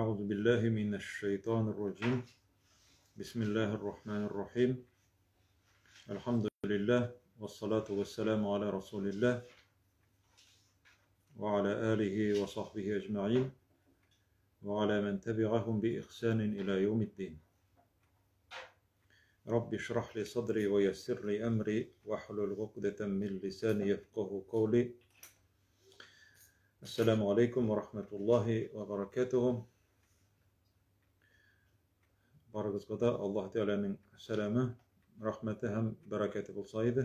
أعوذ بالله من الشيطان الرجيم بسم الله الرحمن الرحيم الحمد لله والصلاة والسلام على رسول الله وعلى آله وصحبه أجمعين وعلى من تبعهم بإحسان إلى يوم الدين رب اشرح لي صدري ويسر لي أمري واحلل عقدة من لساني يفقه قولي السلام عليكم ورحمة الله وبركاته Барыгызга да Аллаһ Тәгаләнең сәламе, рәхмәте һәм бәрәкәте булса иде.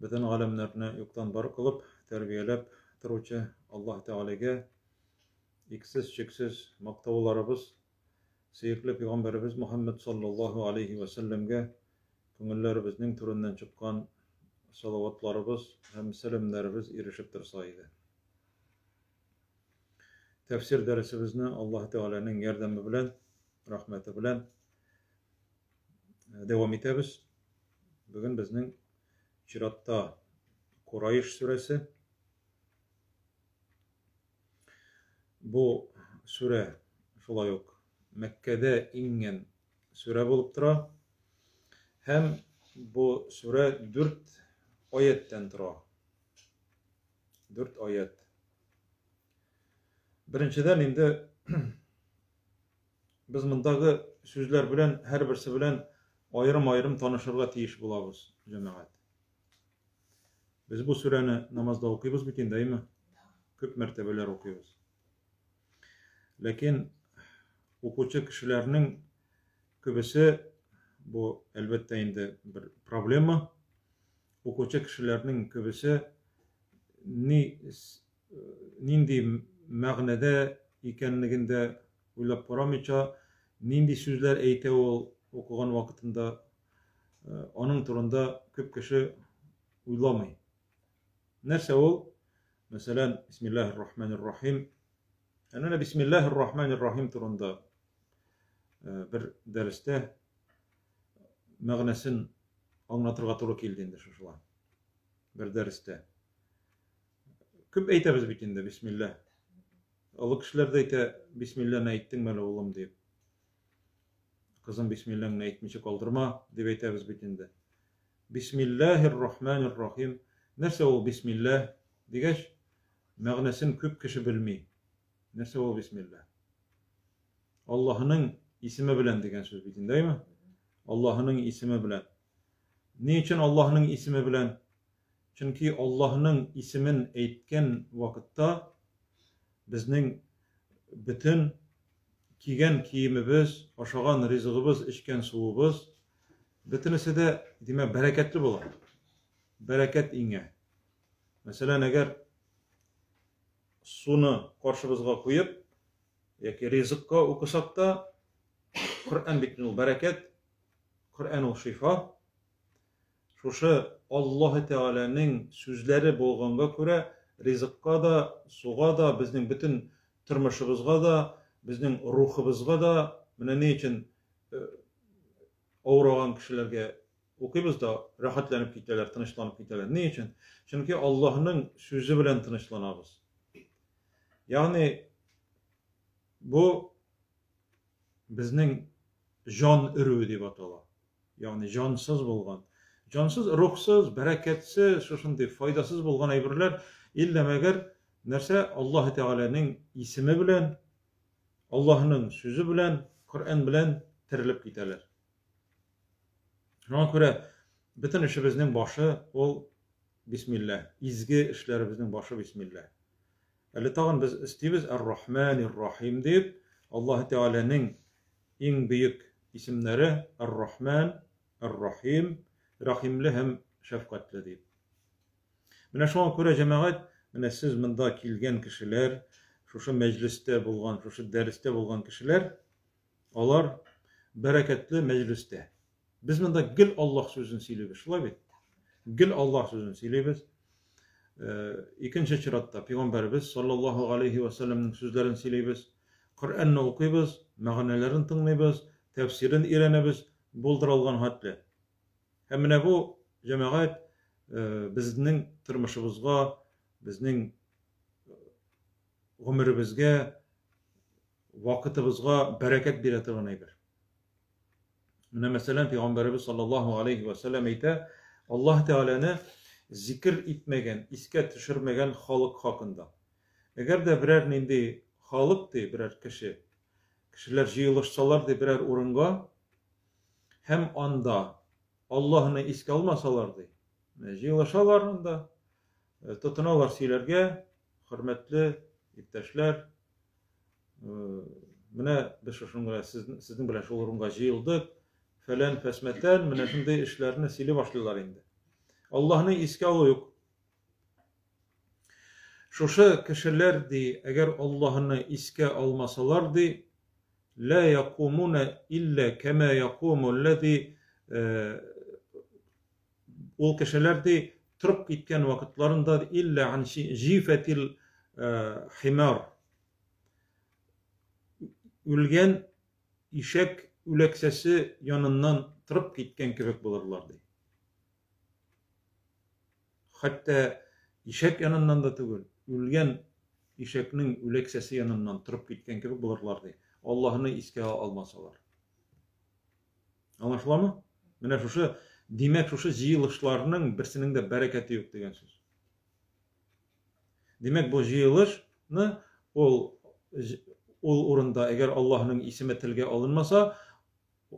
Бөтен галәмнәрне юктан бар кылып, тәрбияләп торучы Аллаһ Тәгаләгә иксез-чиксез мактауларыбыз, сөекле пәйгамбәребез Мухаммад саллаллаһу алейхи ва сәлләмгә күңелләребезнең түреннән чыккан салаватларыбыз һәм сәламнәребез ирешеп торса иде. Тәфсир дәресебезне Аллаһ Тәгаләнең ярдәме белән, рәхмәте белән дәвам итәбез. Бүген безнең чиратта Курайш сүрәсе. Бу сүрә шулай ук Мәккәдә иңгән сүрә булып тора. Һәм бу сүрә дүрт аяттән тора. Дүрт аят. Беренчедән инде без мондагы сүзләр белән һәрберсе белән аерым-аерым танышырга тиеш булабыз, җәмәгать. Без бу сүрәне намазда укыйбыз бит инде, әйме? Күп мәртәбәләр укыйбыз. Ләкин укучы кешеләрнең күбесе бу әлбәттә инде бер проблема. Укучы кешеләрнең күбесе ни нинди мәгънәдә икәнлеген дә уйлап карамыйча, нинди сүзләр әйтә ул укыган вакытында, аның турында күп кеше уйламый. Нәрсә ул? Мәсәлән, Бисмиллаһир Рахманир Рахим. Әнә Бисмиллаһир Рахманир Рахим турында бер дәрестә мәгънәсен аңлатырга туры килде инде шушылай. Бер дәрестә. Күп әйтәбез бит инде бисмилла. Олы кешеләр дә әйтә, бисмилланы әйттеңме әле, улым дип. Кызым, бисмиллаңны әйтмичә калдырма, дип әйтәбез бит инде. Бисмиллаһир рахманир рахим. Нәрсә ул бисмилла дигәч, мәгънәсен күп кеше белми. Нәрсә ул бисмилла? Аллаһының исеме белән дигән сүз бит инде, әйме? Аллаһының исеме белән. Ни өчен Аллаһның исеме белән? Чөнки Аллаһның исемен әйткән вакытта безнең бөтен кигән киемебез, ашаган ризыгыбыз, эчкән суыбыз, бөтенесе дә, димәк, бәрәкәтле була. Бәрәкәт иңә. Мәсәлән, әгәр суны каршыбызга куеп, яки ризыкка укысак та, Коръән бит ул бәрәкәт, Коръән ул шифа. Шушы Аллаһы Тәгаләнең сүзләре булганга күрә, ризыкка да, суга да, безнең бөтен тормышыбызга да, безнең рухыбызга да, менә ни өчен авыраган кешеләргә укыйбыз да, рәхәтләнеп китәләр, тынычланып китәләр. Ни өчен? Чөнки Аллаһның сүзе белән тынычланабыз. Ягъни бу безнең җан өрүе дип атала. Ягъни җансыз булган. Җансыз, рухсыз, бәрәкәтсез, шушындый файдасыз булган әйберләр иллә мәгәр нәрсә Аллаһ Тәгаләнең исеме белән, Аллаһның сүзе белән, Коръән белән терелеп китәләр. Шуңа күрә бөтен эшебезнең башы ул бисмилла, изге эшләребезнең башы бисмилла. Әле тагын без өстибез Ар-Рахманир-Рахим дип, Аллаһ Тәгаләнең иң бөек исемнәре Ар-Рахман, Ар-Рахим, Рәхимле һәм Шәфкатьле дип. Менә шуңа күрә, җәмәгать, менә сез монда килгән кешеләр, шушы мәҗлестә булган, шушы дәрестә булган кешеләр, алар бәрәкәтле мәҗлестә. Без монда гел Аллаһ сүзен сөйлибез, шулай бит? Гел Аллаһ сүзен сөйлибез. Э, икенче чиратта пәйгамбәребез саллаллаһу алейхи ва сәлләмнең сүзләрен сөйлибез. Коръәнне укыйбыз, мәгънәләрен тыңлыйбыз, тәфсирен өйрәнәбез, булдыра алган хәтле. Һәм менә бу җәмәгать э, безнең тормышыбызга, безнең э, гомеребезгә вакытыбызга бәрәкәт бирә торган әйбер. Менә мәсәлән, Пәйгамбәребез саллаллаһу алейхи ва сәлләм әйтә, Аллаһ Тәгаләне зикер итмәгән, искә төшермәгән халык хакында. Әгәр дә берәр нинди халык ди, берәр кеше, кешеләр җыелышсалар ди берәр урынга һәм анда Аллаһны искә алмасалар ди, җыелышалар анда, тотыналар сөйләргә, хөрмәтле иптәшләр, менә без шушынга сезнең белән шул урынга җыелдык, фәлән фәсмәтән, менә шундый эшләрне сөйли башлыйлар инде. Аллаһны искә алу юк. Шушы кешеләр ди, әгәр Аллаһны искә алмасалар ди, ла якумуна илля кама якуму аллази ул кешеләр ди торып киткән вакытларында илля ан җифатил химар үлгән ишәк үләксәсе яныннан торып киткән кебек булырлар ди. Хәтта ишәк яныннан да түгел, үлгән ишәкнең үләксәсе яныннан торып киткән кебек булырлар ди. Аллаһны искә алмасалар. Аңлашыламы? Менә шушы, димәк, шушы җыелышларның берсенең дә бәрәкәте юк дигән сүз. Димәк, бу җыелышны ул ул урында әгәр Аллаһның исеме телгә алынмаса,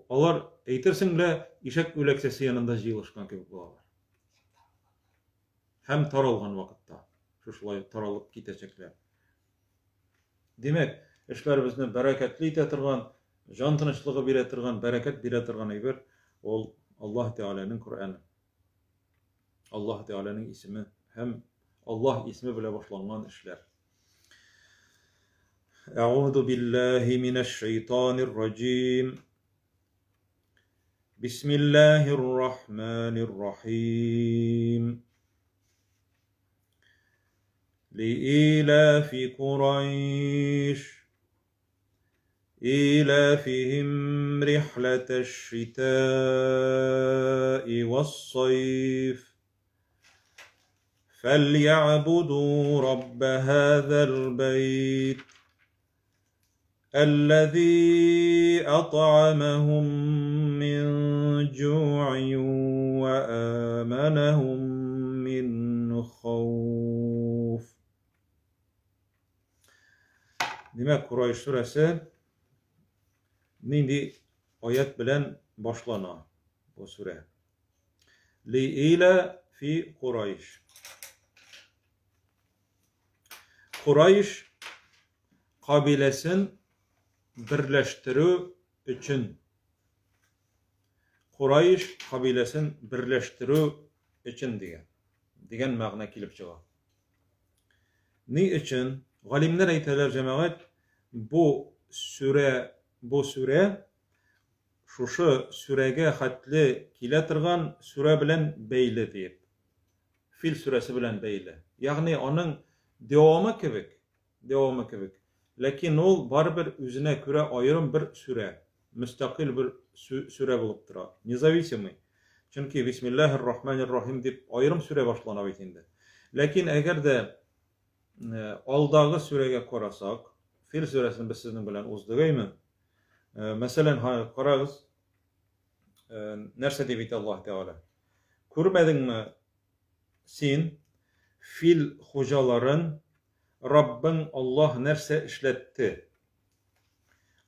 алар әйтерсең лә ишәк үләксәсе янында җыелышкан кебек булалар. Һәм таралган вакытта шушылай таралып китәчәкләр. Димәк, эшләребезне бәрәкәтле итә торган, җан тынычлыгы бирә торган, бәрәкәт бирә торган әйбер ул Аллаһ Тәгаләнең Коръәне. Аллаһ Тәгаләнең исеме һәм Аллаһ исеме белән башланган эшләр. Әгъузу биллаһи минәш шайтанир раҗим. Бисмиллаһир рахманир рахим. لإيلاف قريش إيلافهم رحلة الشتاء والصيف فليعبدوا رب هذا البيت الذي أطعمهم من جوع وآمنهم من خوف. Димәк, Курайш сүрәсе нинди аят белән башлана бу сүрә? Ли иля фи Курайш. Курайш кабиләсен берләштерү өчен. Курайш кабиләсен берләштерү өчен дигән. Дигән мәгънә килеп чыга. Ни өчен? Галимнәр әйтәләр, җәмәгать, бу сүрә, бу сүрә шушы сүрәгә хәтле килә торган сүрә белән бәйле диеп. Фил сүрәсе белән бәйле. Ягъни аның дәвамы кебек, дәвамы кебек. Ләкин ул барыбер үзенә күрә аерым бер сүрә, мөстәкыйль бер сүрә булып тора. Независимый. Чөнки Бисмиллаһир Рахманир Рахим дип аерым сүрә башлана бит инде. Ләкин әгәр дә алдагы сүрәгә карасак, Фил сүрәсен без сезнең белән уздык, әйме? Мәсәлән, карагыз, нәрсә дип әйтә Аллаһ Тәгалә? Күрмәдеңме син фил хуҗаларын Раббың Аллаһ нәрсә эшләтте?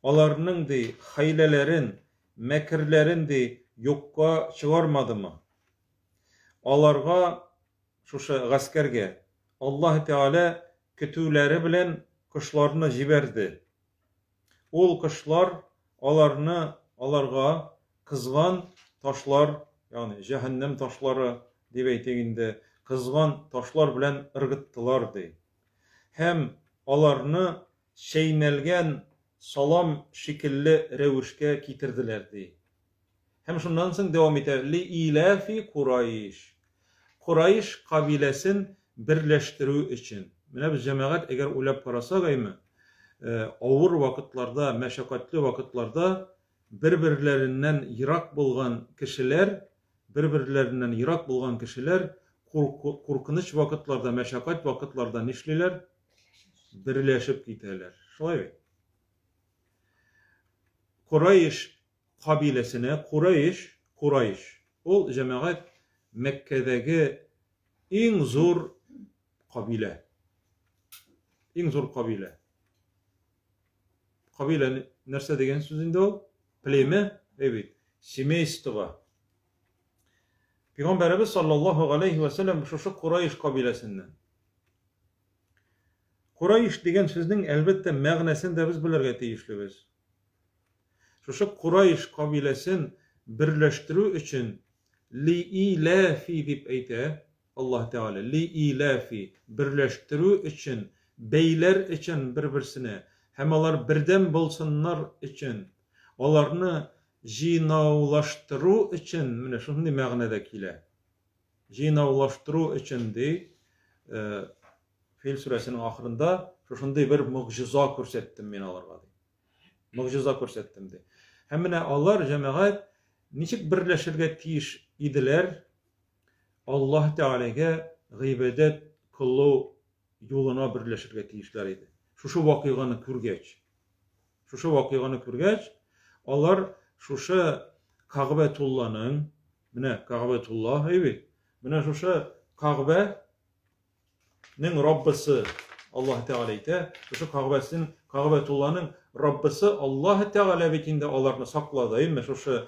Аларның ди хәйләләрен, мәкерләрен ди юкка чыгармадымы? Аларга шушы гаскәргә Аллаһ Тәгалә көтүләре белән кошларны җибәрде. Ул кошлар аларны аларга кызган ташлар, ягъни җәһәннәм ташлары дип әйтик инде, кызган ташлар белән ыргыттылар ди. Һәм аларны чәйнәлгән салам шикелле рәвешкә китерделәр ди. Һәм шуннан соң дәвам итә, ли иләфи Курайш. Курайш кабиләсен берләштерү өчен. Менә без җәмәгать, әгәр уйлап карасак, әйме, авыр вакытларда, мәшәкатьле вакытларда бер-берләреннән ерак булган кешеләр, бер-берләреннән ерак булган кешеләр куркыныч вакытларда, мәшәкать вакытларда нишлиләр? Берләшеп китәләр. Шулай бит? Курайш кабиләсенә, Курайш, Курайш, ул җәмәгать Мәккәдәге иң зур кабилә. Иң зур кабилә. Кабилә нәрсә дигән сүз инде ул? Племя, әй бит, семейство. Пәйгамбәребез саллаллаһу галәйһи вә сәлләм шушы Курайш кабиләсеннән. Курайш дигән сүзнең, әлбәттә, мәгънәсен дә без белергә тиешлебез. Шушы Курайш кабиләсен берләштерү өчен ли-иләфи дип әйтә Аллаһ Тәгалә. Ли-иләфи, берләштерү өчен, бәйләр өчен бер-берсенә һәм алар бердәм булсыннар өчен, аларны җыйнаулаштыру өчен, менә шундый мәгънәдә килә. Җыйнаулаштыру өчен ди, Фил сүрәсенең ахырында шушындый бер могҗиза күрсәттем мин аларга ди. Могҗиза күрсәттем ди. Һәм менә алар җәмәгать ничек берләшергә тиеш иделәр? Аллаһ Тәгаләгә гыйбадәт кылу юлына берләшергә тиешләр иде. Шушы вакыйганы күргәч, шушы вакыйганы күргәч, алар шушы Кагъбәтулланың, менә Кагъбәтулла, әй бит, менә шушы Кагъбә нең Раббысы Аллаһ Тәгалә әйтә, шушы Кагъбәсен, Кагъбәтулланың Раббысы Аллаһ Тәгалә бит инде аларны саклады, әйме, шушы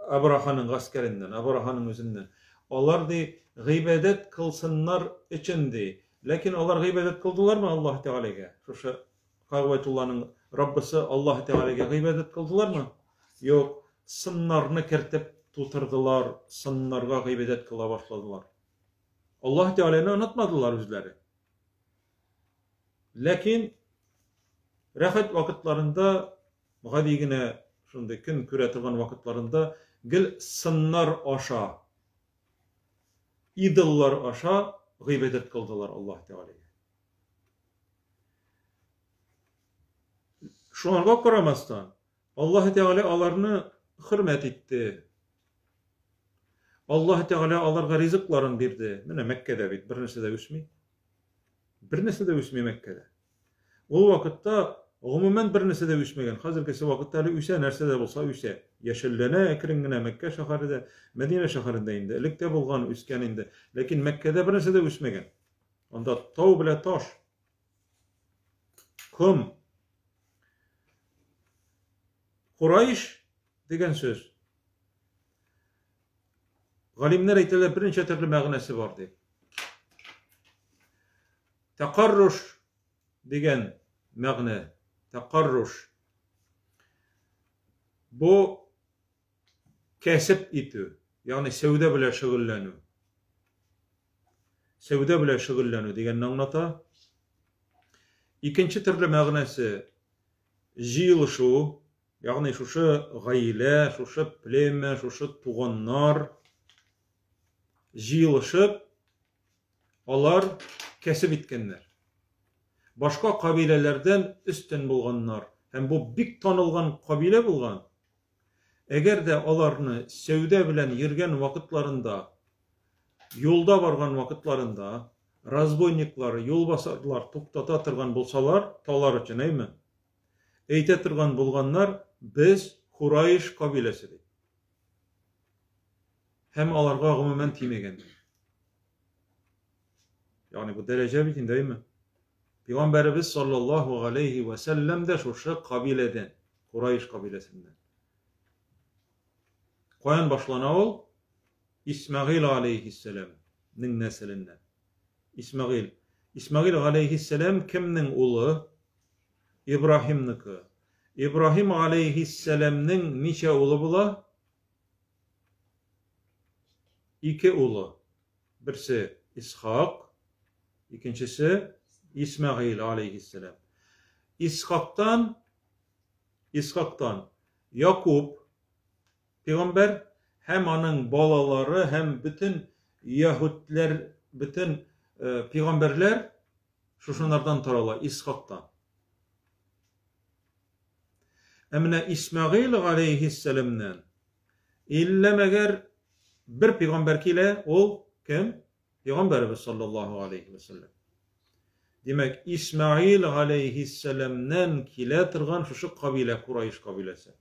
Абраханың гаскәреннән, Абраханың үзеннән. Алар ди, гыйбадәт кылсыннар өчен ди. Ләкин алар гыйбадәт кылдылармы Аллаһ Тәгаләгә? Шушы Кагъбәтулланың Раббысы Аллаһ Тәгаләгә гыйбадәт кылдылармы? Юк, сыннарны кертеп тутырдылар, сыннарга гыйбадәт кыла башладылар. Аллаһ Тәгаләне онытмадылар үзләре. Ләкин рәхәт вакытларында, гади генә шундый көн күрә торган вакытларында гел сыннар аша, идоллар аша гыйбадәт кылдылар Аллаһ Тәгаләгә. Шуңарга карамастан, Аллаһ Тәгалә аларны хөрмәт итте. Аллаһ Тәгалә аларга ризыкларын бирде. Менә Мәккәдә бит бер нәрсә дә үсми. Бер нәрсә дә үсми Мәккәдә. Ул вакытта гомумән бер нәрсә дә үсмәгән. Хәзергесе вакытта әле үсә, нәрсә дә булса үсә. Яшелләнә әкрен генә Мәккә шәһәре дә, Мәдинә шәһәрендә инде элек тә булган, үскән инде. Ләкин Мәккәдә бер нәрсә дә үсмәгән. Анда тау белән таш. Ком. Курайш дигән сүз. Галимнәр әйтәләр, берничә төрле мәгънәсе бар дип. Тәкарруш дигән мәгънә, тәкарруш. Бу кәсеп итү, ягъни сәүдә белән шөгыльләнү. Сәүдә белән шөгыльләнү дигәнне аңлата. Икенче төрле мәгънәсе җыелышу, ягъни шушы гаилә, шушы племя, шушы туганнар җыелышып, алар кәсеп иткәннәр. Башка кабиләләрдән өстен булганнар. Һәм бу бик танылган кабилә булган. Әгәр дә аларны сәүдә белән йөргән вакытларында, юлда барган вакытларында разбойниклар, юлбасарлар туктата торган булсалар, талар өчен, әйме? Әйтә торган булганнар, без Курайш кабиләсе дип. Һәм аларга гомумән тимәгәннәр. Ягъни бу дәрәҗә бит инде, әйме? Пәйгамбәребез саллаллаһу галәйһи вә сәлләм дә шушы кабиләдән, Курайш кабиләсеннән. Каян башлана ул? Исмәгыйль галәйһиссәламнең нәселеннән. Исмәгыйль. Исмәгыйль галәйһиссәлам кемнең улы? Ибраһимныкы. Ибраһим галәйһиссәламнең ничә улы була? Ике улы. Берсе Исхак, икенчесе Исмәгыйль алейһиссәлам. Исхактан Исхактан Якуб пәйгамбәр һәм аның балалары һәм бөтен яһүдләр, бөтен э, пәйгамбәрләр шушынардан тарала, Исхактан. Ә менә Исмәгыйль алейһиссәламнән иллә мәгәр бер пәйгамбәр килә, ул кем? Пәйгамбәребез саллаллаһу алейхи ва сәлләм. Димәк, Исмаил алейхиссәламнән килә торган шушы кабилә, Курайш кабиләсе.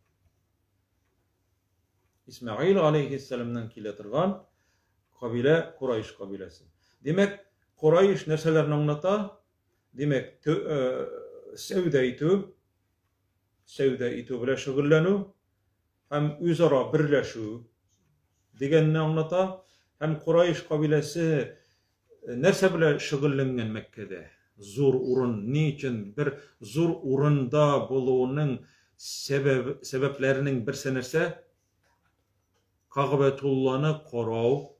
Исмәгыйль галәйһиссәламнән килә торган кабилә Курайш кабиләсе. Димәк, Курайш нәрсәләрне аңлата? Димәк, сәүдә итү, сәүдә итү белән шөгыльләнү һәм үзара берләшү дигәнне аңлата. Һәм Курайш кабиләсе нәрсә белән шөгыльләнгән Мәккәдә? Зур урын, ни өчен бер зур урында булуының сәбәп, сәбәпләренең берсе нәрсә? Кагъбәтулланы карау,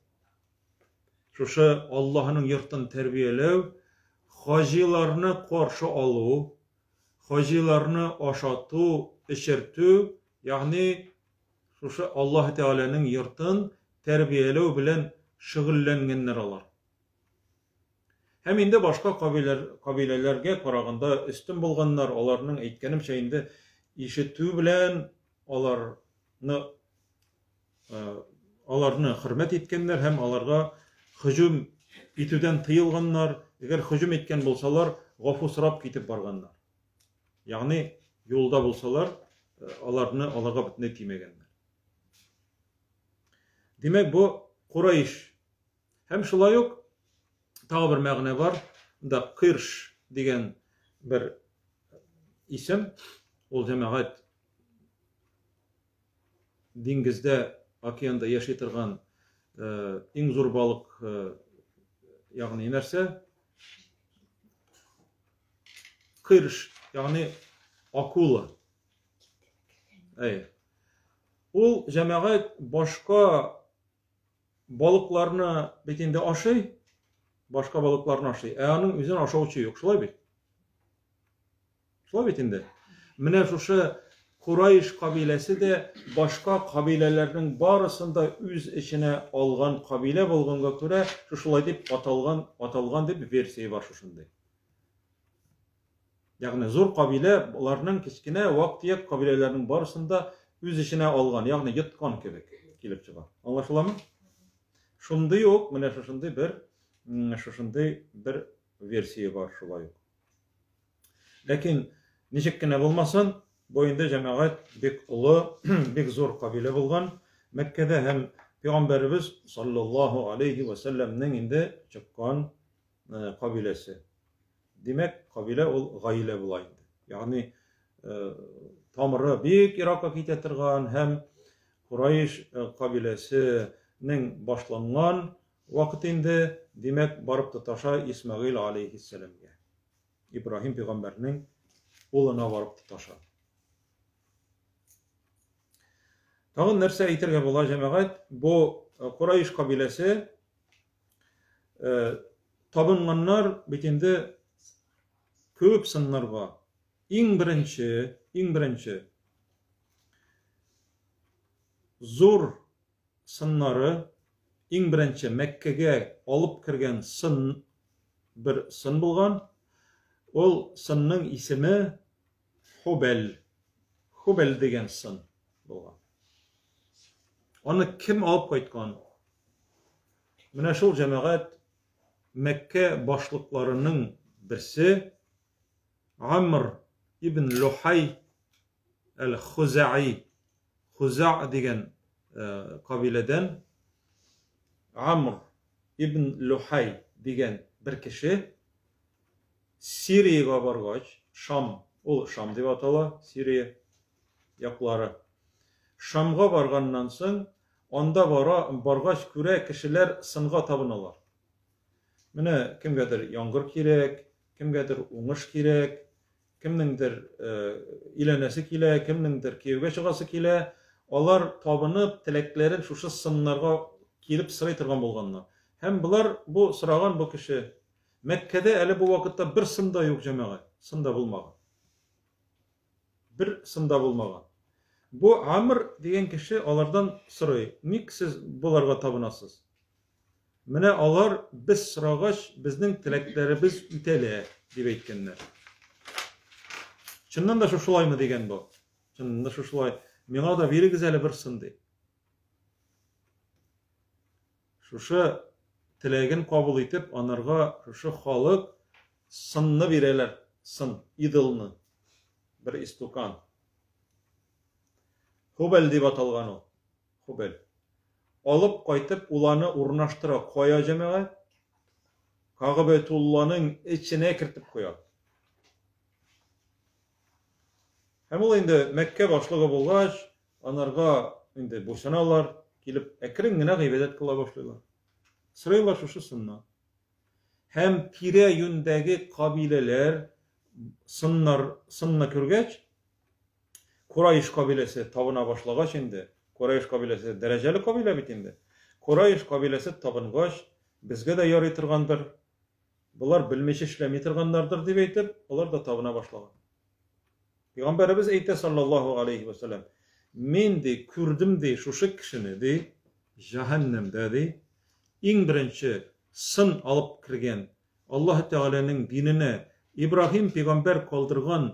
шушы Аллаһының йортын тәрбияләү, хаҗиларны каршы алу, хаҗиларны ашату, эчертү, ягъни шушы Аллаһ Тәгаләнең йортын тәрбияләү белән шөгыльләнгәннәр алар. Һәм инде башка кабиләр, кабиләләргә караганда өстен булганнар, аларның әйткәнемчә инде ишетү белән аларны аларны хөрмәт иткәннәр һәм аларга һөҗүм итүдән тыелганнар. Әгәр һөҗүм иткән булсалар, гафу сорап китеп барганнар. Ягъни юлда булсалар, аларны аларга бөтенләй тимәгәннәр. Димәк, бу Курайш. Һәм шулай ук тагы бер мәгънә бар. Монда Кырш дигән бер исем, ул җәмәгать диңгездә, океанда яши торган иң зур балык, ягъни нәрсә? Кырш, ягъни акула. Әйе. Ул җәмәгать башка балыкларны бит инде ашый, башка балыкларны ашый, ә аның үзен ашаучы юк, шулай бит? Шулай бит инде. Менә шушы Курайш кабиләсе дә башка кабиләләрнең барысын да үз эченә алган кабилә булганга күрә, шушылай дип аталган, аталган дип версия бар шушындый. Ягъни зур кабилә боларның кечкенә вак-төяк кабиләләрнең барысын да үз эченә алган, ягъни йоткан кебек килеп чыга. Аңлашыламы? Шундый ук, менә шушындый бер, шушындый бер версия бар шулай ук. Ләкин ничек кенә булмасын, бу инде җәмәгать бик олы, бик зур кабилә булган Мәккәдә һәм пәйгамбәребез саллаллаһу алейхи ва сәлләмнең инде чыккан э, кабиләсе. Димәк, кабилә ул гаилә була инде. Ягъни э, тамыры бик еракка китә торган һәм Курайш э, кабиләсенең башланган Вакыт инде, димәк, барып тоташа Исмәгыйль аләйһиссәламгә. Ибраһим пәйгамбәрнең улына барып тоташа. Тагын нәрсә әйтергә була, җәмәгать? Бу э, Курайш кабиләсе э, табынганнар бит инде күп сыннарга. Иң беренче, иң беренче зур сыннары, иң беренче Мәккәгә алып кергән сын бер сын булган. Ул сынның исеме Хубәл. Хубәл дигән сын булган. Аны кем алып кайткан? Менә шул җәмәгать Мәккә башлыкларының берсе Амр ибн Лухай әл-Хузаи, Хуза дигән кабиләдән Амр ибн Лухай дигән бер кеше Сириягә баргач, Шам, ул Шам дип атала, Сирия яклары. Шамга барганнан соң, анда бара, баргач күрә кешеләр сынга табыналар. Менә кемгәдер яңгыр кирәк, кемгәдер уңыш кирәк, Кемнеңдер өйләнәсе килә, кемнеңдер кияүгә чыгасы килә. Алар табынып, теләкләрен шушы сыннарга килеп сорый торган булганнар. Һәм болар, бу сораган бу кеше, Мәккәдә әле бу вакытта бер сын да юк, җәмәгать, сын да булмаган. Бер сын да булмаган. Бу Амр дигән кеше алардан сорый, ник сез боларга табынасыз? Менә алар без сорагач, безнең теләкләребез үтәлә, дип әйткәннәр. Чыннан да шушылаймы дигән бу. Чыннан да шушылай. Миңа да бирегез әле бер сын ди. Шушы теләген кабул итеп, анарга шушы халык сынны бирәләр, сын, идолны. Бер истукан. Хубәл дип аталган ул. Хубәл. Алып кайтып, ул аны урнаштыра. Кая, җәмәгать? Кагъбәтулланың эченә кертеп куя. Һәм ул инде Мәккә башлыгы булгач, анарга инде буйсыналар, килеп әкрен генә гыйбадәт кыла башлыйлар. Сорыйлар шушы сыннан. Һәм тирә-юньдәге кабиләләр сыннар, сынны күргәч, Курайш кабиләсе табына башлагач инде, Курайш кабиләсе дәрәҗәле кабилә бит инде. Курайш кабиләсе табынгач, безгә дә ярый торгандыр, болар белмичә эшләми торганнардыр дип әйтеп, алар да табына башлаган. Пәйгамбәребез әйтә саллаллаһу алейхи ва саллям, мин ди күрдем ди шушы кешене ди җәһәннәмдә ди иң беренче сын алып кергән Аллаһ Тәгаләнең диненә Ибраһим пәйгамбәр калдырган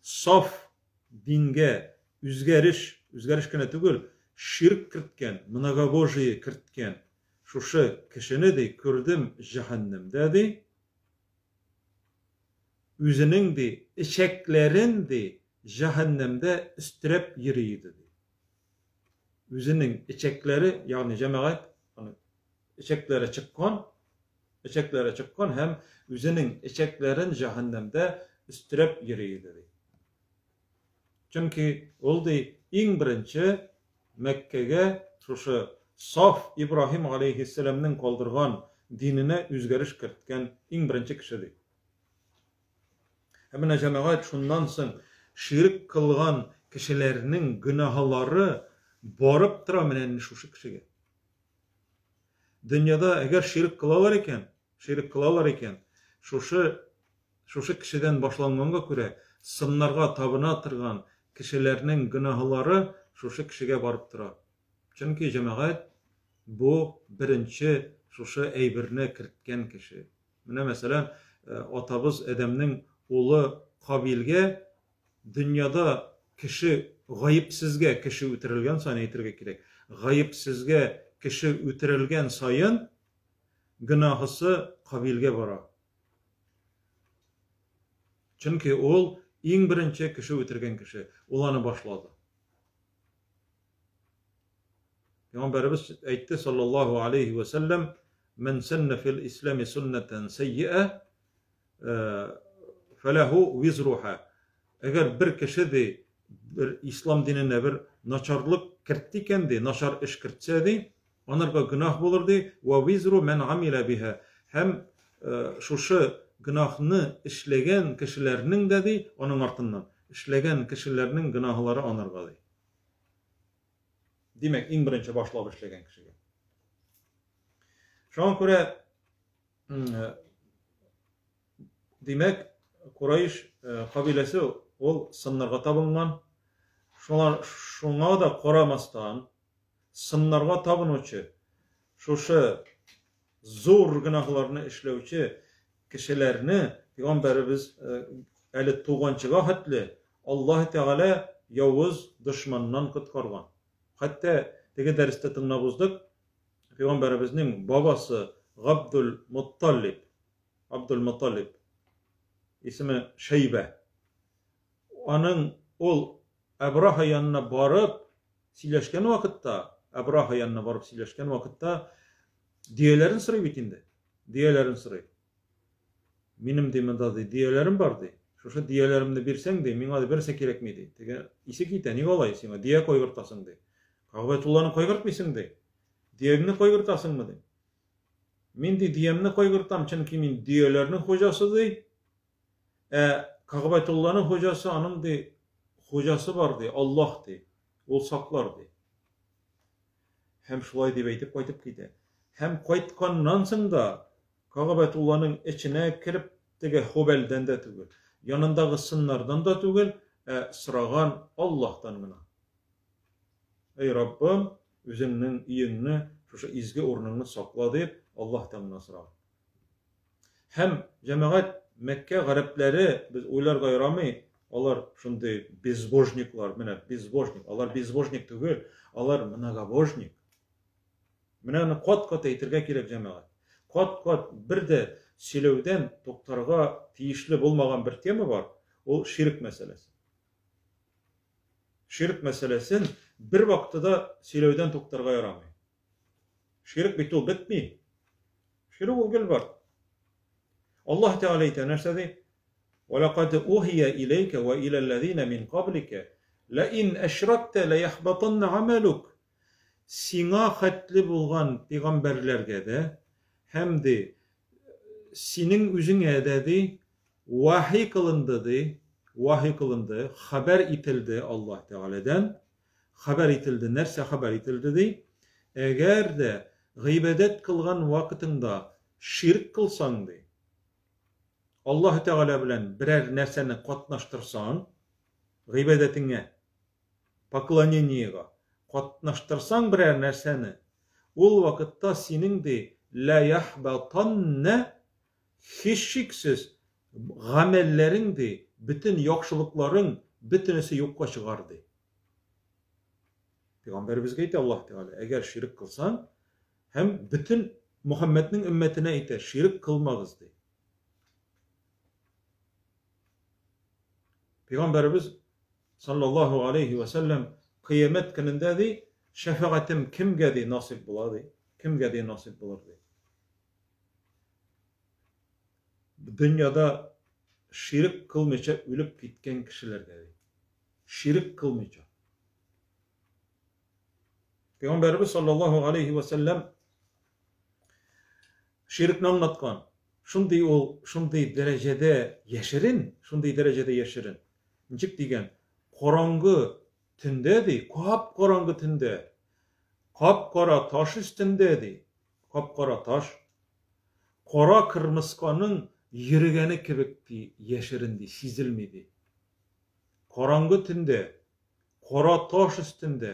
саф дингә үзгәреш, үзгәреш кенә түгел, ширк керткән, многобожие керткән шушы кешене ди күрдем җәһәннәмдә ди. Үзенең, ди, эчәкләрен, ди, җәһәннәмдә өстерәп йөри иде, ди. Үзенең эчәкләре, ягъни җәмәгать, аны эчәкләре чыккан, эчәкләре чыккан һәм үзенең эчәкләрен җәһәннәмдә өстерәп йөри иде, ди. Чөнки ул, ди, иң беренче Мәккәгә шушы саф Ибраһим галәйһиссәламнең калдырган диненә үзгәреш керткән иң беренче кеше, ди. Һәм менә җәмәгать шуннан соң ширек кылган кешеләрнең гөнаһлары барып тора менә шушы кешегә. Дөньяда әгәр ширек кылалар икән, ширек кылалар икән, шушы шушы кешедән башланганга күрә сыннарга табына торган кешеләрнең гөнаһлары шушы кешегә барып тора. Чөнки җәмәгать бу беренче шушы әйберне керткән кеше. Менә мәсәлән, атабыз Адәмнең улы Кабилгә дөньяда кеше гаепсезгә кеше үтерелгән саен әйтергә кирәк. Гаепсезгә кеше үтерелгән саен гөнаһысы Кабилгә бара. Чөнки ул иң беренче кеше үтергән кеше. Ул аны башлады. Пәйгамбәребез әйтте саллаллаһу алейхи ва сәлләм, "Мен сәннә фил ислами суннатан саййа, фәләһу визруха". Әгәр бер кеше ди, бер ислам диненә бер начарлык кертте икән ди, начар эш кертсә ди, анарга гөнаһ булыр ди, ва визру мен амиля биха. Һәм шушы гөнаһны эшләгән кешеләрнең дә ди, аның артыннан эшләгән кешеләрнең гөнаһлары анарга ди. Димәк, иң беренче башлап эшләгән кешегә. Шуңа күрә димәк, Курайш кабиләсе ул сыннарга табынган. Шуңа шуңа да карамастан, сыннарга табынучы шушы зур гөнаһларны эшләүче кешеләрне пәйгамбәребез әле туганчыга хәтле Аллаһ Тәгалә явыз дошманнан коткарган. Хәтта теге дәрестә тыңлап уздык, пәйгамбәребезнең бабасы Габдул Мутталиб, Абдул Мутталиб исеме Шәйбә. Аның ул Әбраһа янына барып сөйләшкән вакытта, Әбраһа янына барып сөйләшкән вакытта дөяләрен сорый бит инде. Дөяләрен сорый. Минем ди монда ди дөяләрем бар ди. Шушы дөяләремне бирсәң ди, миңа ди берсе кирәкми ди. Теге исе китә, ник алай сиңа дөя кайгыртасың ди. Кагъбәтулланы кайгыртмыйсың ди. Дөяңне кайгыртасыңмы ди. Мин ди дөямне кайгыртам, чөнки мин дөяләрнең хуҗасы ди. Ә Кагъбәтулланың хуҗасы аның ди хуҗасы бар ди, Аллаһ ди. Ул саклар ди. Һәм шулай дип әйтеп кайтып китә. Һәм кайтканнан соң да Кагъбәтулланың эченә кереп теге Хубәлдән дә түгел, янындагы сыннардан да түгел, ә сораган Аллаһтан гына. Әй Раббым, үзеңнең өеңне, шушы изге урыныңны сакла дип, Аллаһтан гына сораган. Һәм җәмәгать Мәккә гарәпләре, без уйларга ярамый, алар шундый безбожниклар, менә безбожник, алар безбожник түгел, алар многобожник. Менә аны кат-кат әйтергә кирәк, җәмәгать. Кат-кат бер дә сөйләүдән туктарга тиешле булмаган бер тема бар, ул ширк мәсьәләсе. Ширк мәсьәләсен Бер вакытта да сөйләүдән туктарга ярамый. Ширк бит ул бетми. Ширк ул гел бар. Аллаһ Тәгалә әйтә, нәрсә ди? Вәләкад ухия иләйкә вә иләлләзина мин кабликә ләин әшрактә ләяхбатанна гамәлүк. Сиңа хәтле булган пәйгамбәрләргә дә һәм ди синең үзеңә дә ди вахи кылынды ди, вахи кылынды, хәбәр ителде Аллаһ Тәгаләдән. Хәбәр ителде, нәрсә хәбәр ителде ди? Әгәр дә гыйбадәт кылган вакытыңда ширк кылсаң ди, Аллаһ Тәгалә белән берәр нәрсәне катнаштырсаң, гыйбадәтеңә, поклонениегә катнаштырсаң берәр нәрсәне, ул вакытта синең ди, лә яхбатанна, һичшиксез гамәлләрең ди, бөтен яхшылыкларың бөтенесе юкка чыгар ди. Пәйгамбәребезгә әйтә Аллаһ Тәгалә, әгәр ширк кылсаң, һәм бөтен Мөхәммәднең өммәтенә әйтә, ширк кылмагыз ди. Пәйгамбәребез саллаллаһу алейхи ва сәлләм кыямәт көнендә ди, шәфәгатем кемгә ди насыйп була ди, кемгә ди насыйп булыр ди. Дөньяда ширк кылмыйча үлеп киткән кешеләргә ди. Ширк кылмыйча. Пәйгамбәребез саллаллаһу алейхи ва сәлләм ширкне аңлаткан. Шундый ул, шундый дәрәҗәдә яшерен, шундый дәрәҗәдә яшерен. Ничек дигән? Караңгы төндә ди, кап-караңгы төндә, кап-кара таш өстендә ди, кап-кара таш, кара кырмысканың йөрегәне кебек ди, яшерен ди, сизелми ди. Караңгы төндә Кара таш өстендә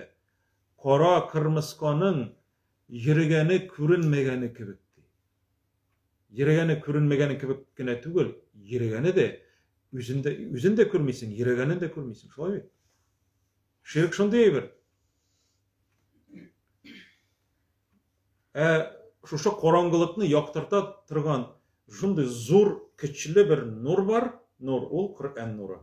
кара кырмысканың йөрегәне күренмәгәне кебек, ди. Йөрегәне күренмәгәне кебек кенә түгел, йөрегәне дә, үзен дә, үзен дә күрмисең, йөрегәнен дә күрмисең, шулай бит? Ширк шундый әйбер. Ә шушы караңгылыкны яктырта торган шундый зур, көчле бер нур бар, нур ул Коръән нуры.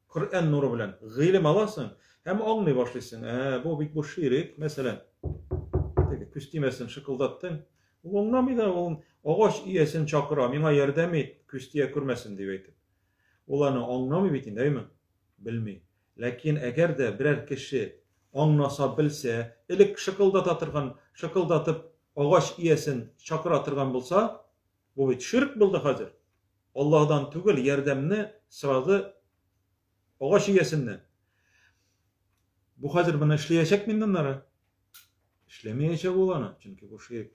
Коръән нуры белән гыйлем аласың һәм аңлый башлыйсың. Ә, бу бит бу ширек, мәсәлән. Теге күз тимәсен шыкылдаттың. Ул аңламый да, ул агач иясен чакыра, миңа ярдәм ит, күз тия күрмәсен дип әйтеп. Ул аны аңламый бит инде, әйме? Белми. Ләкин әгәр дә берәр кеше аңласа, белсә, элек шыкылдата торган, шыкылдатып агач иясен чакыра торган булса, бу бит ширк булды хәзер. Аллаһдан түгел, ярдәмне сорады агач иясеннән. Бу хәзер моны эшләячәк миннән ары. Эшләмәячәк ул аны, чөнки бу ширк.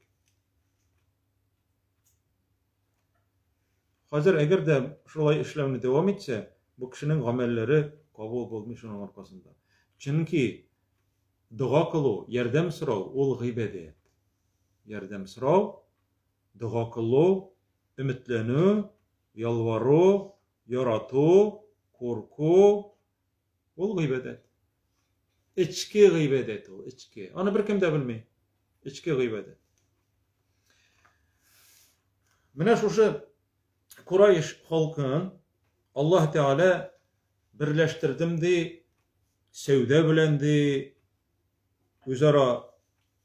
Хәзер әгәр дә шулай эшләүне дәвам итсә, бу кешенең гамәлләре кабул булмый шуның аркасында. Чөнки дога кылу, ярдәм сорау ул гыйбадәт. Ярдәм сорау, дога кылу, өметләнү, ялвару, ярату, курку, ул гыйбадәт. Эчке гыйбадәт ул, эчке. Аны беркем дә белми. Эчке гыйбадәт. Менә шушы Курайш халкын Аллаһ Тәгалә берләштердем ди, сәүдә белән ди, үзара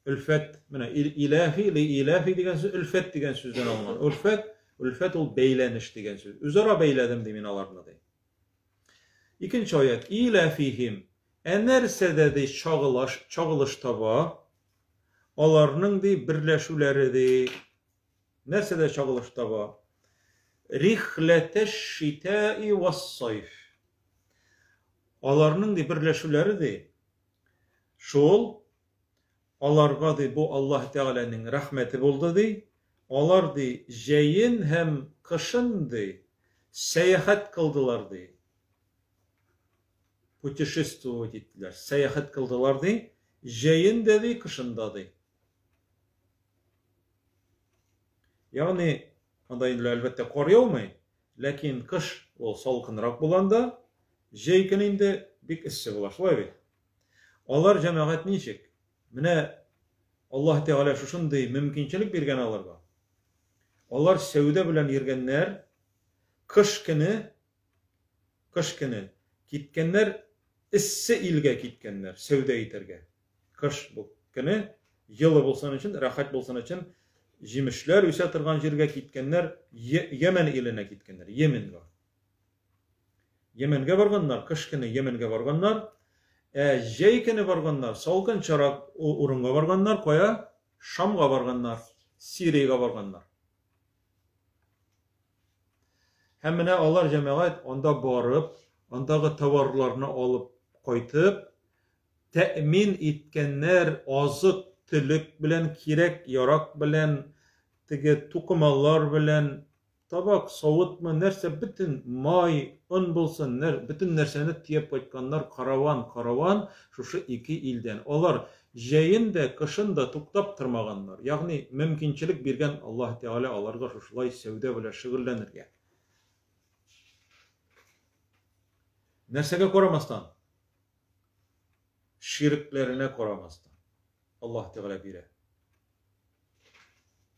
Өлфәт, менә иләфи, ли иләфи дигән сүз өлфәт дигән сүздән алынган. Өлфәт, өлфәт ул бәйләнеш дигән сүз. Үзара бәйләдем ди мин аларны ди. Икенче аят. Иләфихим. Ә нәрсәдә ди чагылаш, чагылыш таба? Аларның ди берләшүләре ди. Нәрсәдә чагылыш таба? Рихләтәш шитаи вассайф. Аларның ди берләшүләре ди. Шул Аларга, ди, бу Аллаһ Тәгаләнең рәхмәте булды, ди. Алар, ди, җәен һәм кышын, ди, сәяхәт кылдылар, ди. Путешествовать иттеләр, сәяхәт кылдылар, ди, җәен дә, ди, кышын да, ди. Ягъни, анда инде, әлбәттә, кар яумый, ләкин кыш ул салкынрак була анда, җәй көне инде бик эссе була, шулай бит? Алар җәмәгать ничек? Менә Аллаһ Тәгалә шушындый мөмкинчелек биргән аларга. Алар сәүдә белән йөргәннәр, кыш көне, кыш көне киткәннәр Эссе илгә киткәннәр сәүдә итәргә. Кыш бу көне җылы булсын өчен, рәхәт булсын өчен җимешләр үсә торган җиргә киткәннәр, Йәмән иленә киткәннәр, Йеменга. Йеменгә барганнар, кыш көне Йеменгә барганнар, ә җәй көне барганнар, салкынчарак урынга барганнар, кая? Шамга барганнар, Сириягә барганнар. Һәм менә алар җәмәгать анда барып, андагы товарларны алып кайтып, тәэмин иткәннәр азык-төлек белән, кирәк-ярак белән, теге тукымалар белән, табак, савытмы, нәрсә, бөтен май, он булсын, нәр, бөтен нәрсәне төяп кайтканнар караван-караван шушы ике илдән. Алар җәен дә, кышын да туктап тормаганнар. Ягъни мөмкинчелек биргән Аллаһ Тәгалә аларга шушылай сәүдә белән шөгыльләнергә. Нәрсәгә карамастан? Ширкләренә карамастан. Аллаһ Тәгалә бирә.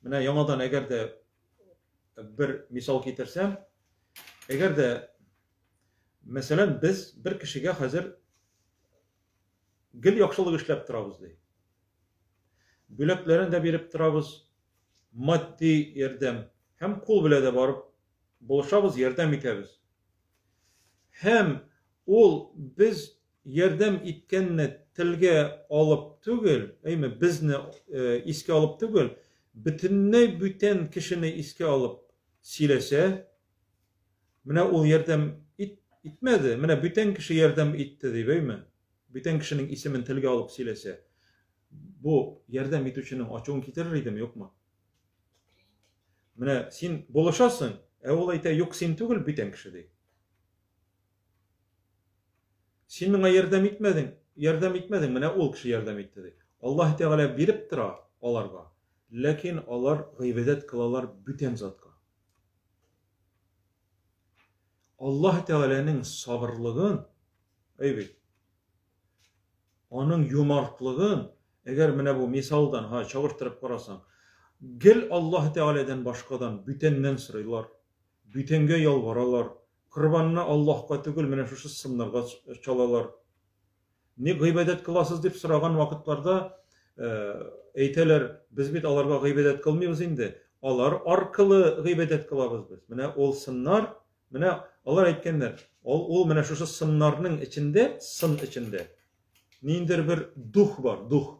Менә яңадан әгәр дә бер мисал китерсәм, әгәр дә мәсәлән без бер кешегә хәзер гел яхшылык эшләп торабыз ди. Бүләкләрен дә биреп торабыз, матди ярдәм һәм кул белән дә барып булышабыз, ярдәм итәбез. Һәм ул без ярдәм иткәнне телгә алып түгел, әйме, безне э, искә алып түгел, бөтенләй бүтән кешене искә алып сөйләсә, менә ул ярдәм ит, итмәде, менә бүтән кеше ярдәм итте дип, әйме, бүтән кешенең исемен телгә алып сөйләсә, бу ярдәм итүченең ачуын китерер идеме, юкмы? Менә син булышасың, ә ул әйтә, юк, син түгел, бүтән кеше ди. Син миңа ярдәм итмәдең, ярдәм итмәдең, менә ул кеше ярдәм итте ди. Аллаһ Тәгалә биреп тора аларга, ләкин алар гыйбадәт кылалар бүтән затка. Аллаһ Тәгаләнең сабырлыгын, әй бит, аның юмартлыгын, әгәр менә бу мисалдан, һа, чагыштырып карасаң, гел Аллаһ Тәгаләдән башкадан, бүтәннән сорыйлар, бүтәнгә ялваралар, Корбанны Аллаһка түгел, менә шушы сыннарга чалалар. Ник гыйбадәт кыласыз дип сораган вакытларда әйтәләр, без бит аларга гыйбадәт кылмыйбыз инде, алар аркылы гыйбадәт кылабыз без. Менә ул сыннар, менә алар әйткәннәр, ул, ул менә шушы сыннарның эчендә, сын эчендә ниндидер бер дух бар, дух.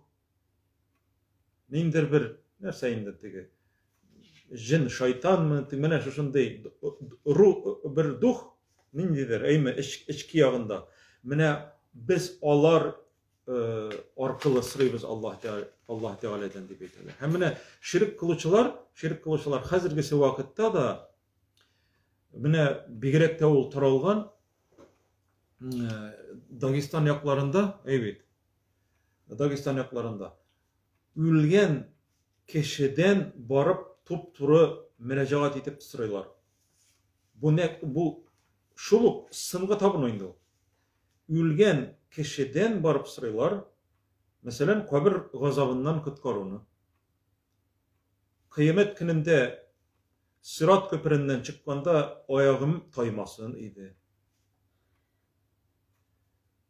Ниндидер бер нәрсә инде теге җен, шайтанмы, менә шушындый ру бер дух ниндидер, әйме, эчке ягында. Менә без алар э, аркылы сорыйбыз Аллаһ Аллаһ Тәгаләдән дип әйтәләр. Һәм менә ширк кылучылар, ширк кылучылар хәзергесе вакытта да менә бигрәк тә ул таралган э, Дагестан якларында, әй бит, Дагестан якларында үлгән кешедән барып туп-туры мөрәҗәгать итеп сорыйлар. Бу нәк бу шул ук сынга табыну инде ул. Үлгән кешедән барып сорыйлар, мәсәлән, кабер газабыннан коткаруны. Кыямәт көнендә сират күпереннән чыкканда аягым таймасын иде.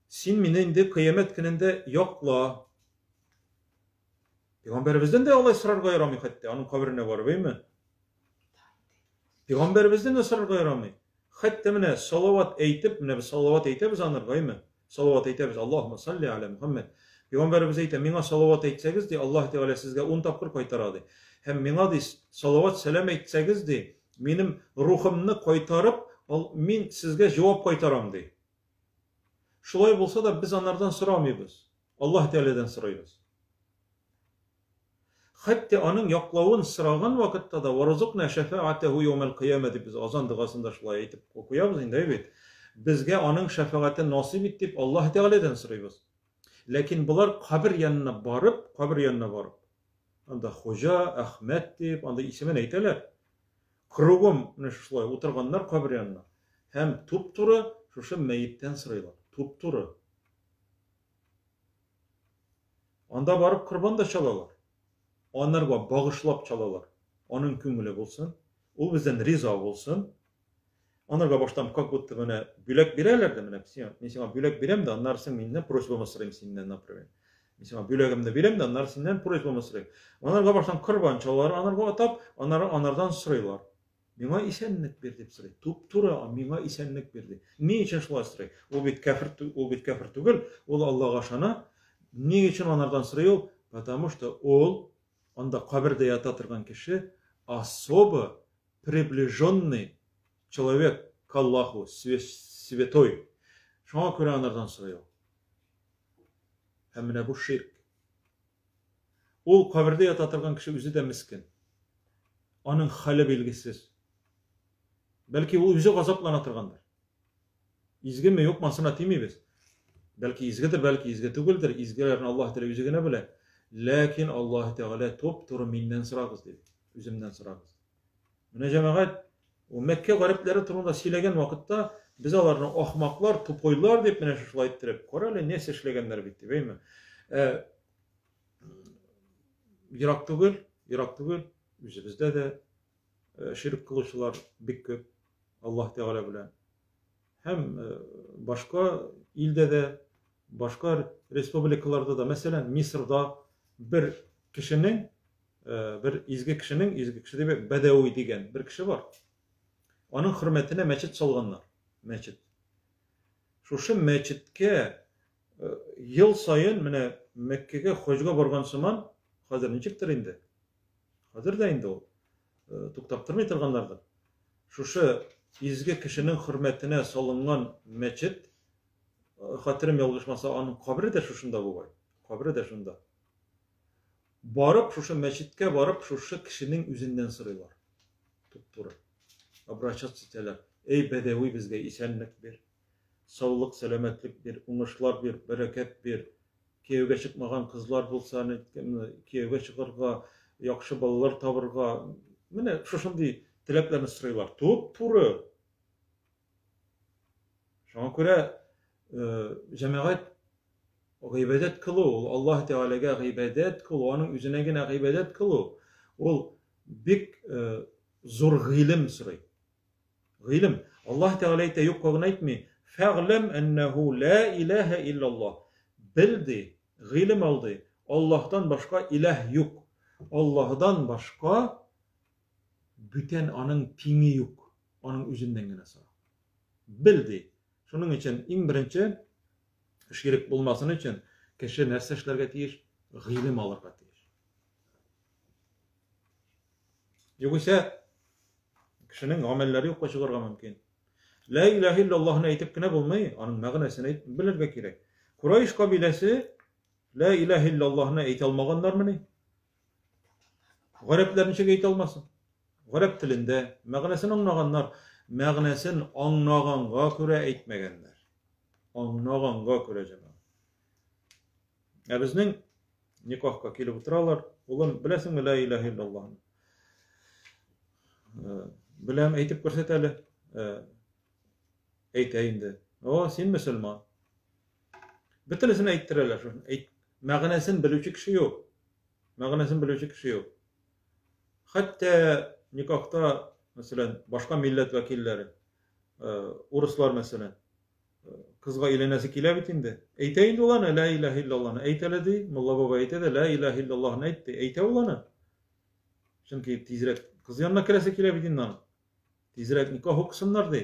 Син мине инде кыямәт көнендә якла. Пәйгамбәребездән дә алай сорарга ярамый хәтта, аның каберенә барып, әйме? Пәйгамбәребездән дә сорарга ярамый. Хәтта менә салават әйтеп, менә без салават әйтәбез анарга, әйме? Салават әйтәбез, Аллаһумма салли аля Мухаммад. Пәйгамбәребез әйтә, миңа салават әйтсәгез, ди, Аллаһ Тәгалә сезгә 10 тапкыр кайтара, ди. Һәм миңа, ди, салават сәлам әйтсәгез, ди, минем рухымны кайтарып, ал, мин сезгә җавап кайтарам, ди. Шулай булса да без анардан сорамыйбыз. Аллаһ Тәгаләдән сорыйбыз. Хәтта аның яклавын сораган вакытта да варзукна шәфәгатәһу яумәл кыямә дип без азан догасында шулай әйтеп куябыз инде, бит. Безгә аның шәфәгатен насыйп ит дип Аллаһ Тәгаләдән сорыйбыз. Ләкин болар кабер янына барып, кабер янына барып, анда Хуҗа, Әхмәт дип, анда исемен әйтәләр. Кругом менә шушылай утырганнар кабер янына. Һәм туп-туры шушы мәеттән сорыйлар. Туп-туры. Анда барып корбан да чалалар. Анарга багышлап чалалар. Аның күңеле булсын. Ул бездән риза булсын. Анарга баштан как будто менә бүләк бирәләр дә, менә сиңа, мин сиңа бүләк бирәм дә, аннары соң миннән просьбамы сорыйм синнән, например. Мин сиңа бүләгемне бирәм дә, аннары синнән просьбамы сорыйм. Анарга баштан корбан чалалар, анарга атап, аннары анардан сорыйлар. Миңа исәнлек бир дип сорый. Туп-туры миңа исәнлек бир ди. Ни өчен шулай сорый? Ул бит кәфер, ул бит кәфер түгел, ул Аллага ышана. Ни өчен анардан сорый ул? Потому что ул анда кабердә ята торган кеше особо приближенный человек к Аллаху, святой. Шуңа күрә анардан сорый ул. Һәм менә бу ширк. Ул кабердә ята торган кеше үзе дә мескен. Аның хәле билгесез. Бәлки ул үзе газаплана торгандыр. Изгеме, юкмы, ансына тимибез. Бәлки изгедер, бәлки изге түгелдер. Изгеләрне Аллаһ Тәгалә үзе генә белә. Ләкин Аллаһ Тәгалә туп-туры миннән сорагыз диде. Үземнән сорагыз. Менә җәмәгать, ул Мәккә гарәпләре турында сөйләгән вакытта без аларны ахмаклар, тупойлар дип менә шушылай иттереп, кара әле нәрсә эшләгәннәр бит дип, әйме? Ә, ерак түгел, ерак түгел, үзебездә дә ширк кылучылар бик күп Аллаһ Тәгалә белән. Һәм башка илдә дә, башка республикаларда да, мәсәлән, Мисырда бер кешенең, бер изге кешенең, изге кеше дип, Бәдәви дигән бер кеше бар. Аның хөрмәтенә мәчет салганнар. Мәчет. Шушы мәчеткә ел саен менә Мәккәгә хаҗга барган сыман, хәзер ничектер инде, Хәзер дә инде ул туктап тормый торганнардыр. Шушы изге кешенең хөрмәтенә салынган мәчет, хәтерем ялгышмаса, аның кабере дә шушында бугай. Кабере дә шунда. Барып, шушы мәчеткә барып, шушы кешенең үзеннән сорыйлар. Туп-туры. Обращаться итәләр. Эй, бәдәви, безгә исәнлек бир. Саулык, сәламәтлек бир, уңышлар бир, бәрәкәт бир. Кияүгә чыкмаган кызлар булса, кияүгә чыгарга, яхшы балалар табырга. Менә шушындый теләкләрне сорыйлар. Туп-туры. Шуңа күрә җәмәгать гыйбадәт кылу, ул Аллаһ Тәгаләгә гыйбадәт кылу, аның үзенә генә гыйбадәт кылу, ул бик зур гыйлем сорый. Гыйлем. Аллаһ Тәгалә әйтә, юкка гына әйтми. Фәгъләм әннәһу ла илаһа иллаллаһ. Бел ди, гыйлем ал ди. Аллаһтан башка илаһ юк. Аллаһдан башка бүтән аның тиңе юк. Аның үзеннән генә сора. Бел ди. Шуның өчен иң беренче ширек булмасын өчен кеше нәрсә эшләргә тиеш? Гыйлем алырга тиеш. Югыйсә кешенең гамәлләре юкка чыгарга мөмкин. Лә илаһ иллаллаһны әйтеп кенә булмый, аның мәгънәсен әйтеп белергә кирәк. Курайш кабиләсе Лә илаһ иллаллаһны әйтә алмаганнармыни? Гарәпләр ничек әйтә алмасын? Гарәп телендә мәгънәсен аңлаганнар, мәгънәсен аңлаганга күрә әйтмәгәннәр. Аңлаганга күрә җәмәгать. Ә безнең никахка килеп утыралар. Улым, беләсеңме лә илаһ иллаллаһны? Беләм, әйтеп күрсәт әле. Әйтә инде. О, син мөселман. Бөтенесен әйттерәләр шуны. Әйт, мәгънәсен белүче кеше юк. Мәгънәсен белүче кеше юк. Хәтта никахта, мәсәлән, башка милләт вәкилләре, урыслар, мәсәлән, кызга өйләнәсе килә бит инде. Әйтә инде ул аны, лә илаһ иллаллаһны. Әйт әле ди, мулла бабай әйтә дә, лә илаһ иллаллаһны әйт ди. Әйтә ул аны. Чөнки тизрәк кыз янына керәсе килә бит инде аның. Тизрәк никах укысыннар ди.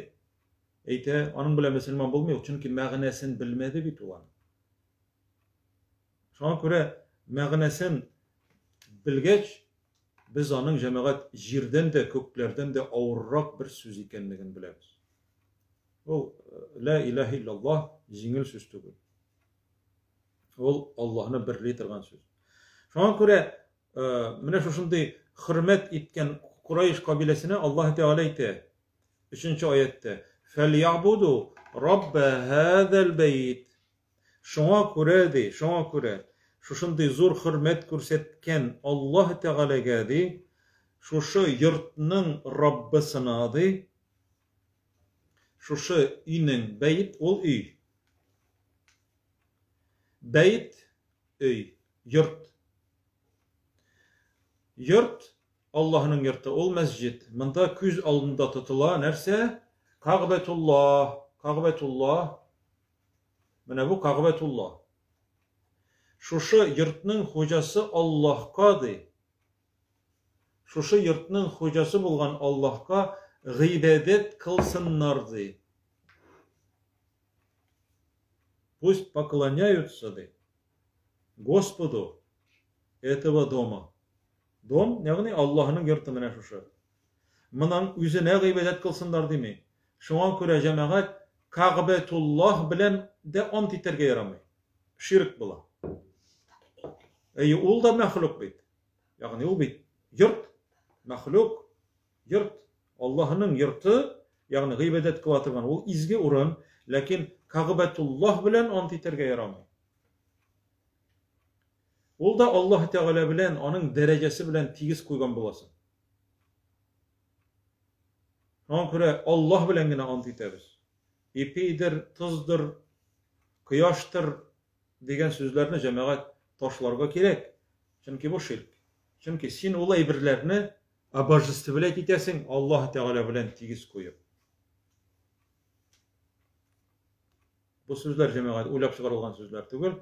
Әйтә, аның белән мөселман булмый ул, чөнки мәгънәсен белмәде бит ул аны. Шуңа күрә мәгънәсен белгәч, без аның җәмәгать җирдән дә, күкләрдән дә авыррак бер сүз икәнлеген беләбез. Ул лә илаһ иллаллаһ җиңел сүз түгел. Ул Аллаһны берли торган сүз. Шуңа күрә менә шушындый хөрмәт иткән Курайш кабиләсенә Аллаһ Тәгалә әйтә. Өченче аятта: "Фәльябуду рабба һазал бәйт". Шуңа күрә ди, шуңа күрә шушындый зур хөрмәт күрсәткән Аллаһ Тәгаләгә ди, шушы йортның Раббысына ди, Шушы өйнең бәет ул өй. Бәет өй, йорт. Йорт Аллаһның йорты, ул мәсҗид. Монда күз алдында тотыла нәрсә? Кагъбәтуллаһ, Кагъбәтуллаһ, менә бу Кагъбәтуллаһ. Шушы йортның хуҗасы Аллаһка ди. Шушы йортның хуҗасы булган Аллаһка гыйбадәт кылсыннар ди. Пусть поклоняются ди Господу этого дома. Дом, ягъни Аллаһның йорты менә шушы. Моның үзенә гыйбадәт кылсыннар дими. Шуңа күрә җәмәгать Кагъбәтуллаһ белән дә ант итәргә ярамый. Ширк була. Әйе, ул да мәхлук бит. Ягъни ул бит йорт, мәхлук, йорт, Аллаһның йорты, ягъни гыйбадәт кыла торган ул изге урын, ләкин Кагъбәтуллаһ белән ант итәргә ярамый. Ул да Аллаһ Тәгалә белән, аның дәрәҗәсе белән тигез куйган буласың. Шуңа күрә Аллаһ белән генә ант итәбез. Ипидер, тоздыр, кояштыр дигән сүзләрне җәмәгать ташларга кирәк. Чөнки бу ширк. Чөнки син ул әйберләрне обожествлять итәсең Аллаһ Тәгалә белән тигез куеп. Бу сүзләр җәмәгать уйлап чыгарылган сүзләр түгел.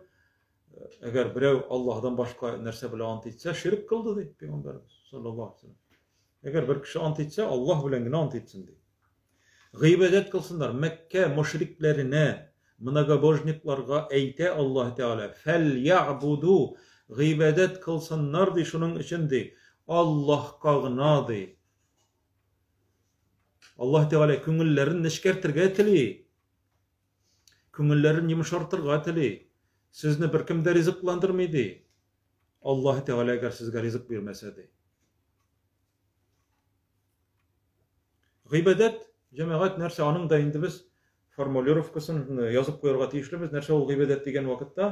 Әгәр берәү Аллаһдан башка нәрсә белән ант итсә, ширк кылды ди пәйгамбәрбез саллаллаһу алейһи вәсәлләм. Әгәр бер кеше ант итсә, Аллаһ белән генә ант итсен ди. Гыйбадәт кылсыннар Мәккә мушрикләренә, многобожникларга әйтә Аллаһ Тәгалә, фәл-ягъбуду гыйбадәт кылсыннар ди, шуның өчен ди, Аллаһка гына ди. Аллаһ Тәгалә күңелләрен нечкәртергә тели. Күңелләрен йомшартырга тели. Сезне беркем дә ризыкландырмый ди. Аллаһ Тәгалә әгәр сезгә ризык бирмәсә ди. Гыйбадәт, җәмәгать нәрсә, аның да инде без формулировкасын язып куярга тиешлебез. Нәрсә ул гыйбадәт дигән вакытта?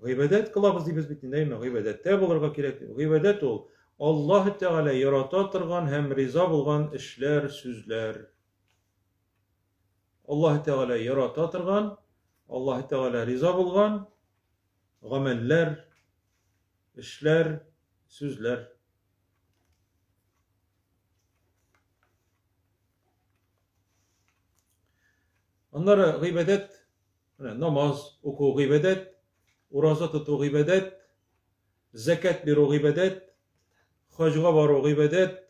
Гыйбадәт кылабыз дибез бит инде, әйме? Гыйбадәттә булырга кирәк. Гыйбадәт ул Аллаһ Тәгалә ярата торган һәм риза булган эшләр, сүзләр. Аллаһ Тәгалә ярата торган, Аллаһ Тәгалә риза булган гамәлләр, эшләр, сүзләр. Аннары гыйбадәт, менә намаз уку гыйбадәт, ураза тоту гыйбадәт, зәкят бирү гыйбадәт, хаҗга бару гыйбадәт,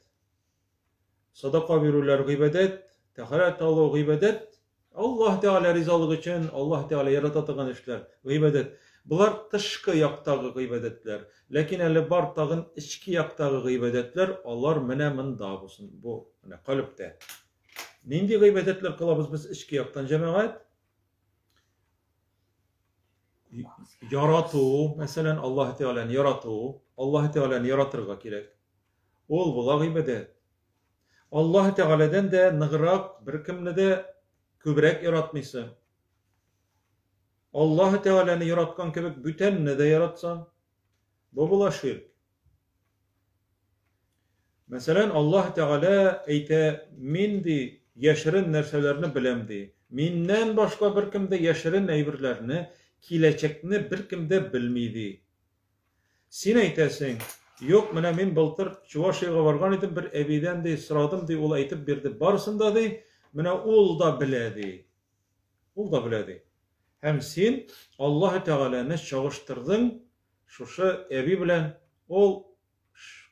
Садака бирүләр гыйбадәт, тәһарәт алу гыйбадәт, Аллаһ Тәгалә ризалыгы өчен, Аллаһ Тәгалә ярата торган эшләр, гыйбадәт. Болар тышкы яктагы гыйбадәтләр. Ләкин әле бар тагын эчке яктагы гыйбадәтләр, алар менә монда булсын, бу менә калебтә. Нинди гыйбадәтләр кылабыз без эчке яктан, җәмәгать? Ярату, мәсәлән, Аллаһ Тәгаләне ярату, Аллаһ Тәгаләне яратырга кирәк. Ул була гыйбадәт. Аллаһ Тәгаләдән дә ныграк беркемне дә күбрәк яратмыйсың. Аллаһ Тәгаләне яраткан кебек бүтәнне дә яратсаң, бу була ширк. Мәсәлән, Аллаһ Тәгалә әйтә, мин ди, яшерен нәрсәләрне беләм ди. Миннән башка беркем дә яшерен әйберләрне, киләчәкне беркем дә белми ди. Син әйтәсең, юк, менә мин былтыр Чувашиягә барган идем, бер әбидән, ди, сорадым, ди, ул әйтеп бирде барысын да, ди, менә ул да белә, ди. Ул да белә, ди. Һәм син Аллаһ Тәгаләне чагыштырдың шушы әби белән, ул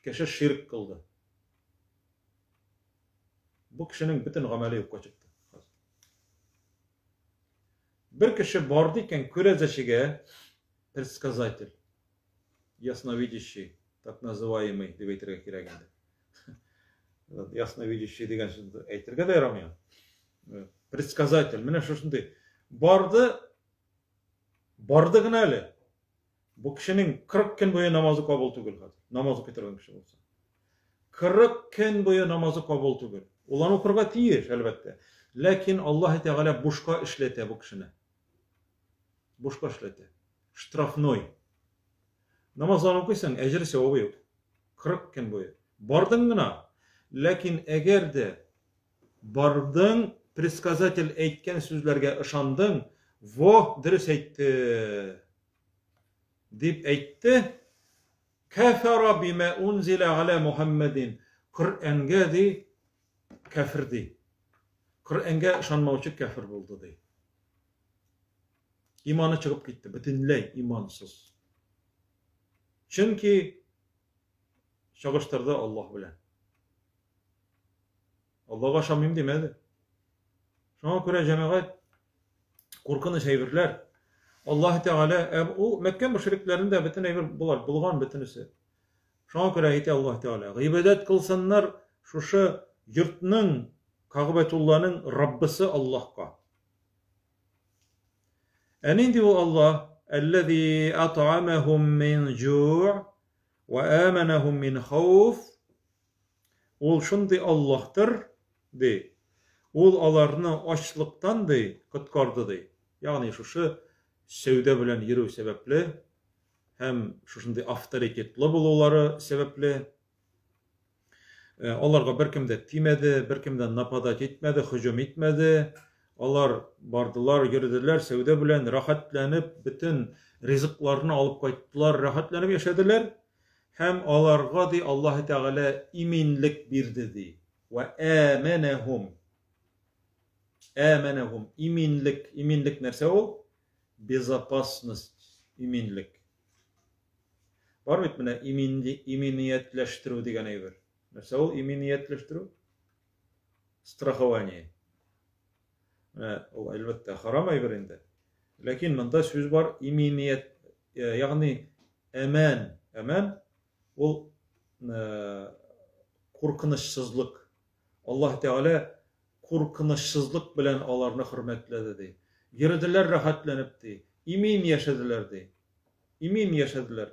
кеше ширк кылды. Бу кешенең бөтен гамәле юкка чыкты. Бер кеше барды икән күрәзәчегә, предсказатель, ясновидящий, так называемый, дип әйтергә кирәк инде. Ясновидящий дигән сүзне әйтергә дә ярамый. Предсказатель, менә шушындый. Барды, барды гына әле. Бу кешенең 40 көн буе намазы кабул түгел хәзер. Намаз укый торган кеше булса. 40 көн буе намазы кабул түгел. Ул аны укырга тиеш, әлбәттә. Ләкин Аллаһ Тәгалә бушка эшләтә бу кешене. Бушка эшләтә. Штрафной. Намазлар укыйсың, әҗер сәвабы юк. 40 көн буе. Бардың гына. Ләкин әгәр дә бардың, предсказатель әйткән сүзләргә ышандың, во, дөрес әйтте, дип әйтте, кәфәра бима унзиля аля Мухаммадин. Коръәнгә ди, кәфер ди. Коръәнгә ышанмаучы кяфер булды, ди. Иманы чыгып китте, бөтенләй имансыз. Чөнки чагыштырды Аллаһ белән. Аллаһга ышанмыйм димәде. Шуңа күрә җәмәгать куркыныч әйберләр. Аллаһ Тәгалә, ә ул Мәккә мөшрикләрендә бөтен әйбер болар булган бөтенесе. Шуңа күрә әйтә Аллаһ Тәгалә, гыйбадәт кылсыннар шушы йортның, Кәгъбәтулланың Раббысы Аллаһка. Ә нинди ул Аллаһ? Әлләзи ат'амахум мин җу' ва аманахум мин хауф. Ул шундый Аллаһтыр, ди. Ул аларны ачлыктан, ди, коткарды, ди. Ягъни шушы сәүдә белән йөрү сәбәпле һәм шушындый авторитетлы булулары сәбәпле, аларга беркем дә тимәде, беркем дә нападать итмәде, һөҗүм итмәде. Алар бардылар, йөрделәр, сәүдә белән рәхәтләнеп, бөтен ризыкларны алып кайттылар, рәхәтләнеп яшәделәр. Һәм аларга, ди, Аллаһы Тәгалә иминлек бирде, ди. Вә әмәнәһум. Әмәнәһум. Иминлек. Иминлек нәрсә ул? Безопасность, иминлек. Бар бит менә иминиятләштерү дигән әйбер. Нәрсә ул иминиятләштерү? Страхование. Менә ул әлбәттә харам әйбер инде. Ләкин монда сүз бар иминият, ягъни әмән. Әмән ул куркынычсызлык. Аллаһ Тәгалә куркынычсызлык белән аларны хөрмәтләде, ди. Йөрделәр рәхәтләнеп, ди. Имин яшәделәр, ди. Имин яшәделәр.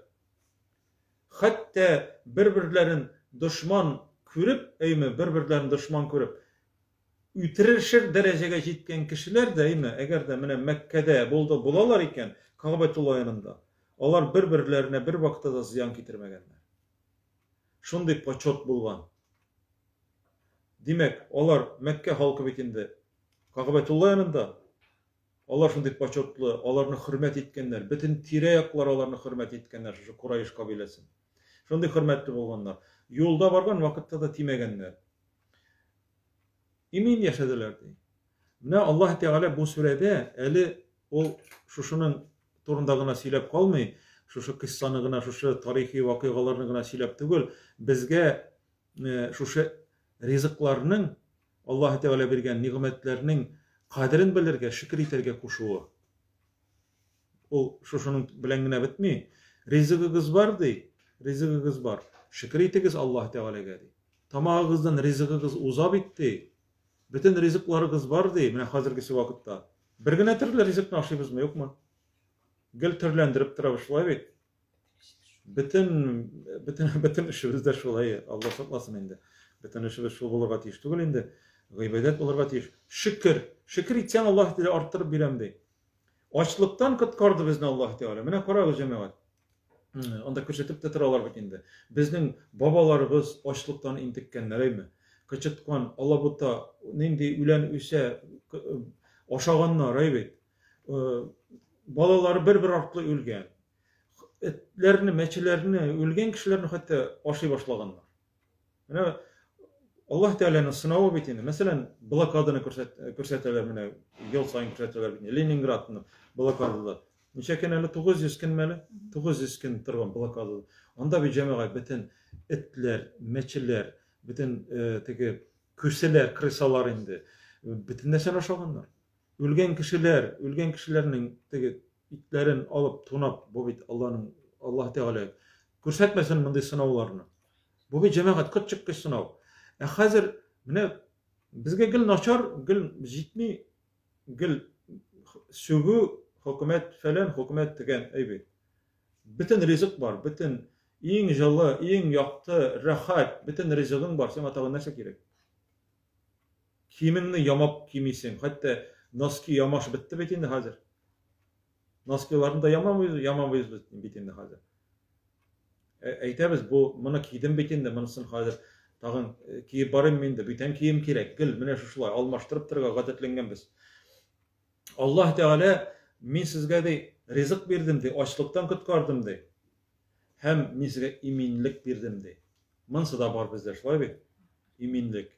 Хәтта бер-берләрен дошман күреп, әйме, бер-берләрен дошман күреп, үтерешер дәрәҗәгә җиткән кешеләр дә, әйме, әгәр дә менә Мәккәдә булды, булалар икән, Кәгъбәтулла янында, алар бер-берләренә бер вакытта да зыян китермәгәннәр. Шундый почет булган. Димәк, алар Мәккә халкы бит инде Кәгъбәтулла янында. Алар шундый почетлы, аларны хөрмәт иткәннәр. Бөтен тирә-яклар аларны хөрмәт иткәннәр, шушы Курайш кабиләсен. Шундый хөрмәтле булганнар. Юлда барган вакытта да тимәгәннәр. Имин яшәделәр ди. Менә Аллаһ Тәгалә бу сүрәдә әле ул шушының турында гына сөйләп калмый, шушы кыссаны гына, шушы тарихи вакыйгаларны гына сөйләп түгел, безгә шушы ризыкларның, Аллаһ Тәгалә биргән нигъмәтләрнең кадерен белергә, шөкер итәргә кушуы. Ул шушының белән генә бетми. Ризыгыгыз бар ди, ризыгыгыз бар. Шөкер итегез Аллаһ Тәгаләгә ди. Тамагыгыздан ризыгыгыз уза бит ди. Бөтен ризыкларыгыз бар ди, менә хәзергесе вакытта. Бер генә төрле ризыкны ашыйбызмы, юкмы? Гел төрләндереп торабыз, шулай бит? Бөтен, бөтен, бөтен эшебез дә шулай, Алла сакласын инде. Бөтен эшебез шул булырга тиеш түгел инде. Гыйбадәт булырга тиеш. Шөкер. Шөкер итсәң, Аллаһ Тәгалә арттырып бирәм ди. Ачлыктан коткарды безне Аллаһ Тәгалә. Менә карагыз, җәмәгать. Анда күрсәтеп тә торалар бит инде. Безнең бабаларыбыз ачлыктан интеккәннәр, әйме? Кычыткан, алабута, нинди үлән үсә, ашаганнар, әй бит. Балалары бер-бер артлы үлгән. Этләрне, мәчеләрне, үлгән кешеләрне хәтта ашый башлаганнар. Менә Аллаһ Тәгаләнең сынавы бит инде. Мәсәлән, блокаданы күрсәтәләр менә, ел саен күрсәтәләр бит. Ленинградны блокадада. Ничә көн әле? 900 көнме әле? 900 көн торган блокадада. Анда бит җәмәгать бөтен этләр, мәчеләр, бөтен теге күселәр, крысалар инде. Бөтен нәрсәне ашаганнар. Үлгән кешеләр, үлгән кешеләрнең теге итләрен алып тунап, бу бит Аллаһның, Аллаһ Тәгалә күрсәтмәсен мондый сынауларны. Бу бит җәмәгать котчыккыч сынау. Ә хәзер менә безгә гел начар, гел җитми, гел сүгү, хөкүмәт фәлән, хөкүмәт дигән әйбер. Бөтен ризык бар, бөтен иң җылы, иң якты, рәхәт, бөтен ризыгың бар, сиңа тагын нәрсә кирәк? Киемеңне ямап кимисең. Хәтта носки ямаш бетте бит инде хәзер. Носкиларны да ямамыйбыз, ямамыйбыз бит инде хәзер. Әйтәбез, бу моны кидем бит инде, монысын хәзер тагын киеп барыйм инде, бүтән кием кирәк. Гел менә шушылай алмаштырып торырга гадәтләнгәнбез. Аллаһ Тәгалә мин сезгә ди ризык бирдем ди, ачлыктан коткардым ди. Һәм мин сезгә иминлек бирдем ди. Монысы да бар бездә, шулай бит? Иминлек.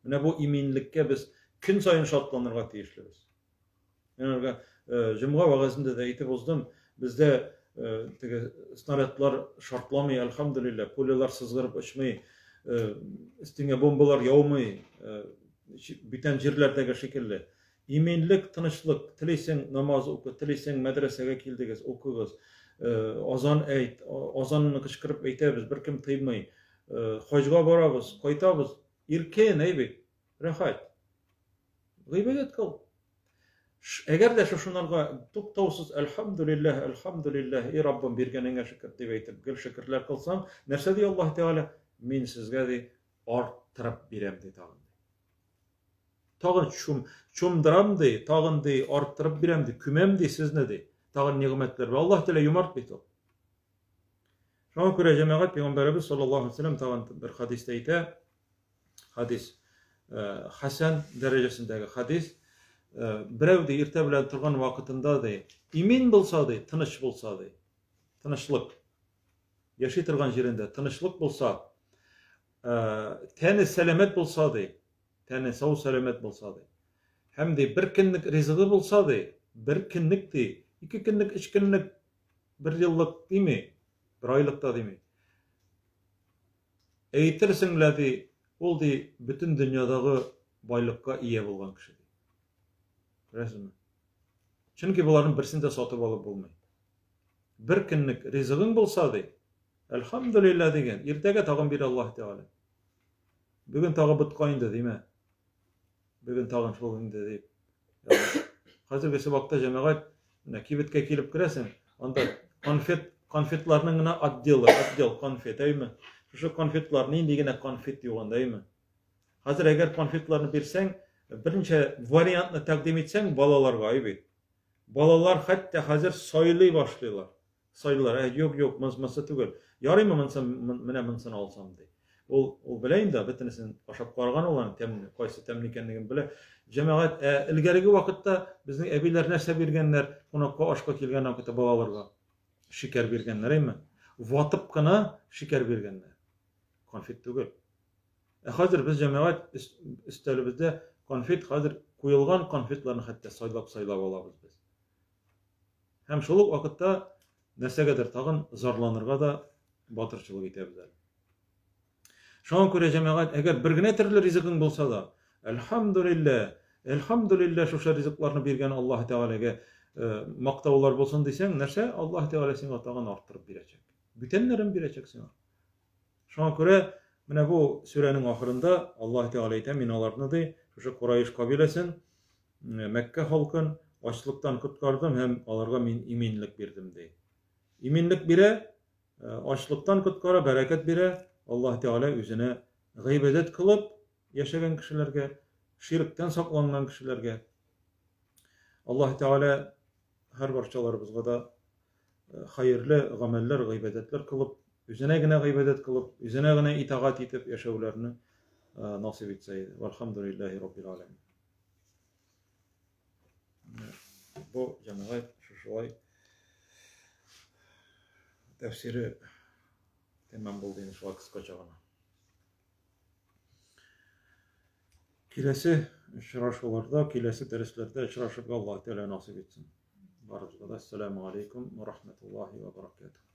Менә бу иминлеккә без Көн саен шатланырга тиешлебез. Мин аларга җомга вәгазендә дә әйтеп уздым, бездә теге снарядлар шартламый, әлхәмдүлилләһ, пулялар сызгырып очмый, өстеңә бомбалар яумый, бүтән җирләрдәге шикелле. Иминлек, тынычлык, телисең намаз укы, телисең мәдрәсәгә килдегез, укыгыз. Азан әйт, азанны кычкырып әйтәбез, беркем тыймый. Хаҗга барабыз, кайтабыз, иркен, әй бит, рәхәт. Гыйбадәт кыл. Әгәр дә шушынарга туктаусыз әлхәмдүлилләһ, әлхәмдүлилләһ, и Раббым, биргәнеңә шөкер дип әйтеп, гел шөкерләр кылсаң, нәрсә ди Аллаһ Тәгалә? Мин сезгә ди арттырып бирәм ди тагын. Тагын чум, чумдырам ди, тагын ди арттырып бирәм ди, күмәм ди сезне ди. Тагын нигъмәтләр. Аллаһ Тәгалә юмарт бит ул. Шуңа күрә җәмәгать пәйгамбәребез саллаллаһу алейһи вәсәлләм тагын бер хадистә әйтә, хадис хәсән дәрәҗәсендәге хадис, берәү ди иртә белән торган вакытында ди, имин булса ди, тыныч булса ди, тынычлык яши торган җирендә тынычлык булса, тәне сәламәт булса ди, тәне сау сәламәт булса ди, һәм ди бер көнлек ризыгы булса ди, бер көнлек ди, ике көнлек, өч көнлек, бер еллык дими, бер айлык та дими. Әйтерсең лә, ди, ул, ди, бөтен дөньядагы байлыкка ия булган кеше, ди. Күрәсезме? Чөнки боларның берсен дә сатып алып булмый. Бер көнлек ризыгың булса, ди, әлхәмдүлилләһ диген, иртәгә тагын бирә Аллаһ Тәгалә. Бүген тагы ботка инде, димә. Бүген тагын шул инде дип. Хәзерге вакытта җәмәгать менә кибеткә килеп керәсең, анда конфет, конфетларның гына отделы, отдел конфет, әйме? Шушы конфетлар нинди генә конфет юк анда, әйме? Хәзер әгәр конфетларны бирсәң, берничә вариантны тәкъдим итсәң балаларга, әй бит. Балалар хәтта хәзер сайлый башлыйлар. Сайлар, ә юк, юк, монысы, монысы түгел. Ярыймы монысы, менә монысын алсам, ди. Ул, ул белә инде, бөтенесен ашап караган ул аның тәмле, кайсы тәмле икәнлеген белә. Җәмәгать, ә элгәреге вакытта безнең әбиләр нәрсә биргәннәр кунакка ашка килгән вакытта балаларга? Шикәр биргәннәр, әйме? Ватып кына шикәр биргәннәр. Конфет түгел. Ә хәзер без җәмәгать өстәлебездә конфет хәзер куелган конфетларны хәтта сайлап-сайлап алабыз без. Һәм шул ук вакытта нәрсәгәдер тагын зарланырга да батырчылык итәбез әле. Шуңа күрә җәмәгать, әгәр бер генә төрле ризыгың булса да, әлхәмдүлиллә, әлхәмдүлиллә шушы ризыкларны биргән Аллаһ Тәгаләгә э, мактаулар булсын дисәң, нәрсә? Аллаһ Тәгалә сиңа тагын арттырып бирәчәк. Бүтәннәрен бирәчәк сиңа. Шуңа күрә менә бу сүрәнең ахырында Аллаһ Тәгалә әйтә, мин аларны ди, шушы Курайш кабиләсен, Мәккә халкын ачлыктан коткардым һәм аларга мин иминлек бирдем ди. Иминлек бирә, ачлыктан коткара, бәрәкәт бирә. Аллаһ Тәгалә үзенә гыйбадәт кылып яшәгән кешеләргә, ширктән сакланган кешеләргә. Аллаһ Тәгалә һәр барчаларыбызга да хәерле гамәлләр, гыйбадәтләр кылып, үзенә генә гыйбадәт кылып, үзенә генә итагать итеп яшәүләрне насыйп итсә иде. Вальхамдулиллаһи раббил аләмин. Бу җәмәгать шушылай тәфсире тәмам булды инде шулай кыскача гына. Киләсе очрашуларда, киләсе дәресләрдә очрашырга Аллаһ Тәгалә насыйп итсен. Барыбызга да ассаламу алейкум ва рахматуллахи ва баракатух.